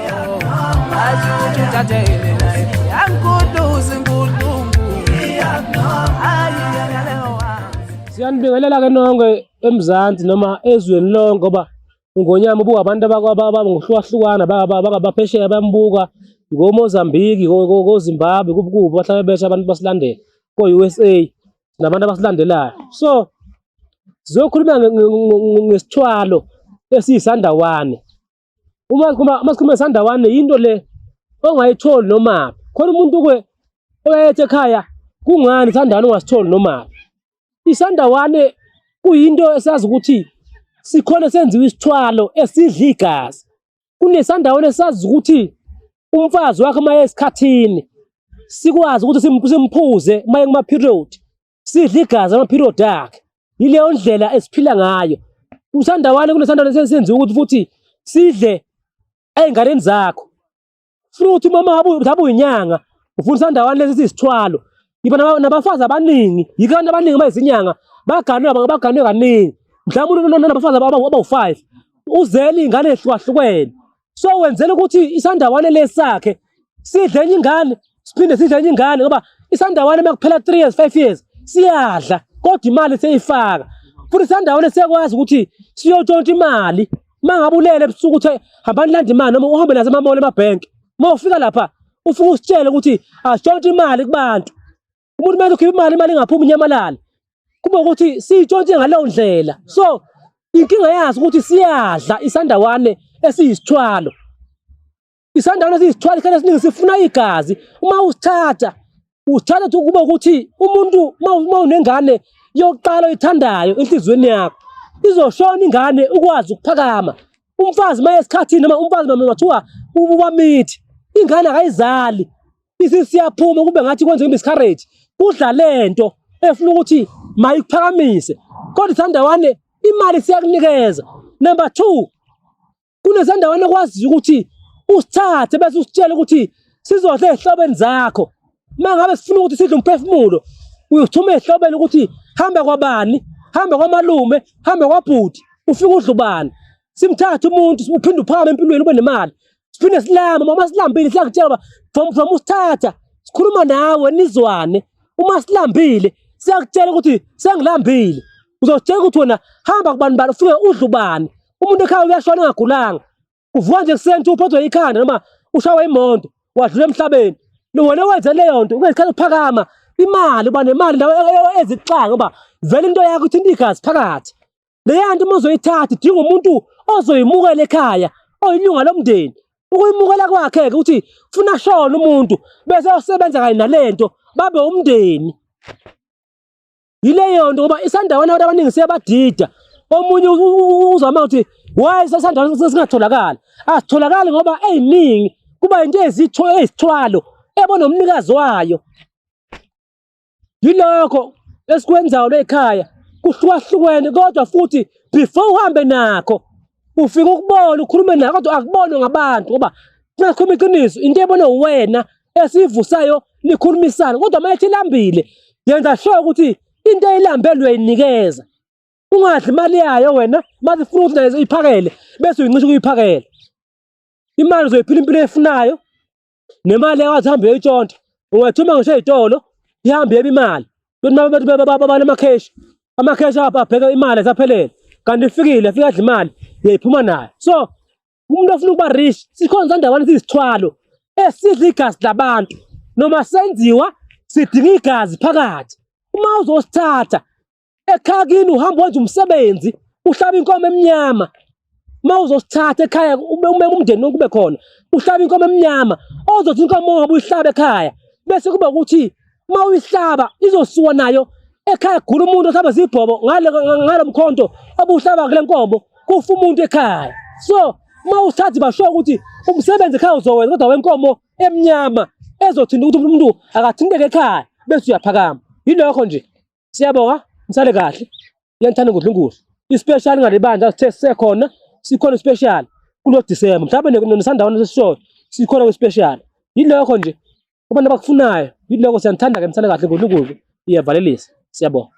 Athi uthathe mina yangikhuluza inkulumo. Siyanibingelela ke nonke eMzansi noma ezweni lonke ngoba uNgonyama ubuka abantu ngokuhlukahlukana bangabaphesheya bayambuka koMozambique, koZimbabwe, kubukubi bahlale besho abantu basilandela ko-USA nabantu abasilandelayo. So sizokhuluma ngesithwalo esiyisandawane. Uma sikhuluma ngesandawane yinto le ongayitholi nomaphi. Khona umuntu ke oyayethi ekhaya kungani isandawane ungasitholi nomaphi. Isandawane kuyinto esazi ukuthi sikhona senziwa isithwalo esidla igazi. Kunesandawane esazi ukuthi umfazi wakhe uma esikhathini sikwazi ukuthi simphuze uma kuma-period sidla igazi ama-period akhe. Yileyo ndlela esiphila ngayo. Usandawane kunesandawane senziwa ukuthi futhi sidle ey'nganeni zakho. Futhi uma mhlawumbe uyinyanga ufuna isandawane lesi sisithwalo. Yiba nabafazi abaningi, yikho abantu abaningi abayizinyanga baganwe baganwe kaningi. Mhlawumbe unabafazi abawu-5 uzele iy'ngane ey'hlukahlukene. So wenzela ukuthi isandawane lesi sakhe sidle enye ingane siphinde sidle enye ingane ngoba isandawane uma kuphela 3 years 5 years siyadla kodwa imali seyifaka. Futhi isandawane siyakwazi ukuthi siyotshontsha imali uma ngabe ulele ebusuku uthi hambani landa imali noma uhambe nazo emamall emabhenki. Uma ufika lapha ufike usitshele ukuthi asitshontshe imali kubantu. Umuntu kumele ukhiphe imali, imali ingaphumi inyamalale. Kube ukuthi siyitshontshe ngaleyo ndlela. So inkinga yaso ukuthi siyadla isandawane esiyisithwalo. Isandawane esiyisithwalo isikhathi esiningi sifuna igazi. Uma usithatha usithatha ukuthi kube ukuthi umuntu uma unengane yokuqala oyithandayo enhliziyweni yakho izoshona ingane ukwazi ukuphakama. Umfazi uma esikhathini noma umfazi noma ngathiwa uwamithi ingane akayizali isisu siyaphuma kube ngathi kwenzeka i-miscarriage kudla lento efuna ukuthi mayikuphakamise kodwa isandawane imali siyakunikeza. Number 2 kunesandawane okwaziyo ukuthi usithathe bese usitshele ukuthi sizodla ezihlobeni zakho. Uma ngabe sifuna ukuthi sidle umphefumulo uyothuma ezihlobeni ukuthi hamba kwabani, hamba kwamalume, hamba kwabhuti, ufike udle ubani. Simthathe umuntu uphinde uphakame empilweni ube nemali. Siphinde silamba, uma silambile siyakutshela uba from usithatha sikhuluma nawe nizwane. Uma silambile siyakutshela ukuthi sengilambile. Uzositshela ukuthi wena hamba kubani bani ufike udle ubani. Umuntu ekhaya uyashona engagulanga. Uvuka nje ekuseni uphathwe ikhanda noma ushawa imoto wadlula emhlabeni. Wena wenze leyo nto ungesikhathi uphakama imali uba nemali ndawo ezixaka ngoba vele into yakho ithinta igazi phakathi. Leya nto uma uzoyithatha idinga umuntu ozoyimukela ekhaya oyilunga lomndeni. Ukuyimukela kwakhe-ke ukuthi funa shona umuntu bese osebenza kanye nalento babe umndeni. Yileyo nto ngoba isandawana abantu abaningi siyabadida. Omunye uzama ukuthi why isandawana singatholakali? Asitholakali ngoba eyiningi kuba into eyisithwalo ebona umnikazi wayo. Yilokho esikwenzayo ekhaya kuhlukahlukene kodwa futhi before uhambe nakho ufike ukubona ukhulume nakho kodwa akubonwe ngabantu ngoba sikhuluma iqiniso into ebonwe uwena esivusayo nikhulumisana kodwa uma ethi ilambile yenza sure ukuthi into eyilambele uyayinikeza ungadli imali yayo wena maze ifuna ukuthi nayo iphakele bese uyincisha ukuyiphakela imali uzoyiphila impilo efunayo nemali yakwazi ihambe uyoyitshontsha ungathuma ngisho ey'tolo ihambe yebe imali babala amakheshi amakheshi abheke imali esaphelele kanti ifikile afike adla imali uyayiphuma nayo. So umuntu ofuna ukuba rich sikhona sandawana siyisithwalo esidla igazi labantu noma senziwa sidinga igazi phakathi. Uma uzosithatha ekhaya kini uhamba wenza umsebenzi uhlaba inkomo emnyama uma uzosithatha ekhaya ube umema umndeni wonke ube khona uhlaba inkomo emnyama ozothi inkomo ongabe uyihlaba ekhaya bese kuba ukuthi uma uyihlaba izosuka nayo ekhaya gula umuntu ohlaba zibhobo ngale ngalo mkhonto obuhlaba kule nkomo kufa umuntu ekhaya. So uma usithatha basho ukuthi umsebenzi ekhaya uzowenza kodwa wenkomo emnyama ezothinta ukuthi umuntu akathinteke ekhaya bese uyaphakama. Yilokho nje. Siyabonga, nisale kahle. Ngiyanithanda ngudlunkulu. Ispecial ngalibandla sithe sisekhona, sikhona ispecial kulo December. Mhlawumbe nesandawana sesishoyo sikhona kwispecial. Yilokho nje abantu abakufunayo. Yilokho siyanithanda ke nisale kahle ngudlunkulu. Iyavalelisa. Siyabonga.